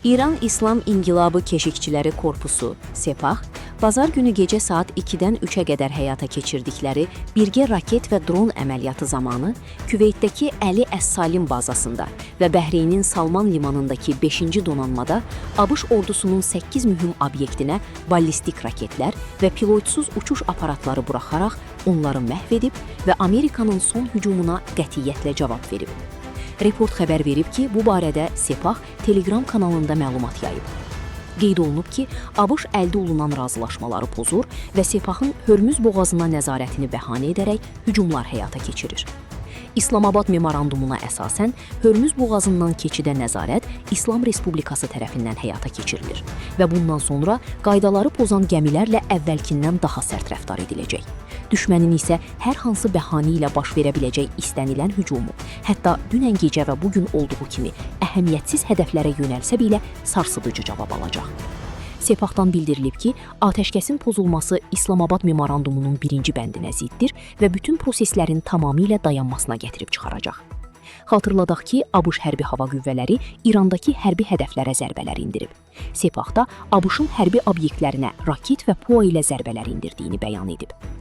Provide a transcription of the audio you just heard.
İran İslam İnqilabı Keşikçiləri Korpusu, Sepah, bazar günü gecə saat 2-dən 3-ə qədər həyata keçirdikləri birgə raket və dron əməliyyatı zamanı Küveytdəki Əli Əs-Salim bazasında və Bəhreynin Salman limanındakı 5-ci donanmada ABŞ ordusunun 8 mühüm obyektinə ballistik raketlər və pilotsuz uçuş aparatları buraxaraq onları məhv edib və Amerikanın son hücumuna qətiyyətlə cavab verib. Report xəbər verib ki, bu barədə Sepah Telegram kanalında məlumat yayıb. Qeyd olunub ki, ABŞ əldə olunan razılaşmaları pozur və Sepahın Hörmüz boğazına nəzarətini bəhanə edərək hücumlar həyata keçirir. İslamabad memorandumuna əsasən Hörmüz boğazından keçidə nəzarət İslam Respublikası tərəfindən həyata keçirilir və bundan sonra qaydaları pozan gəmilərlə əvvəlkindən daha sərt rəftar ediləcək. Düşmənin isə hər hansı bəhanə ilə baş verə biləcək istənilən hücumu, hətta dünən gecə və bu gün olduğu kimi əhəmiyyətsiz hədəflərə yönəlsə belə, sarsıdıcı cavab alacaq. Sepahdan bildirilib ki, atəşkəsin pozulması İslamabad memorandumunun birinci bəndinə ziddir və bütün proseslərin tamamilə dayanmasına gətirib çıxaracaq. Xatırladaq ki, ABŞ hərbi hava qüvvələri İrandakı hərbi hədəflərə zərbələr endirib. Sepah da ABŞ-ın hərbi obyektlərinə raket və PUA ilə zərbələr endirdiyini bəyan edib.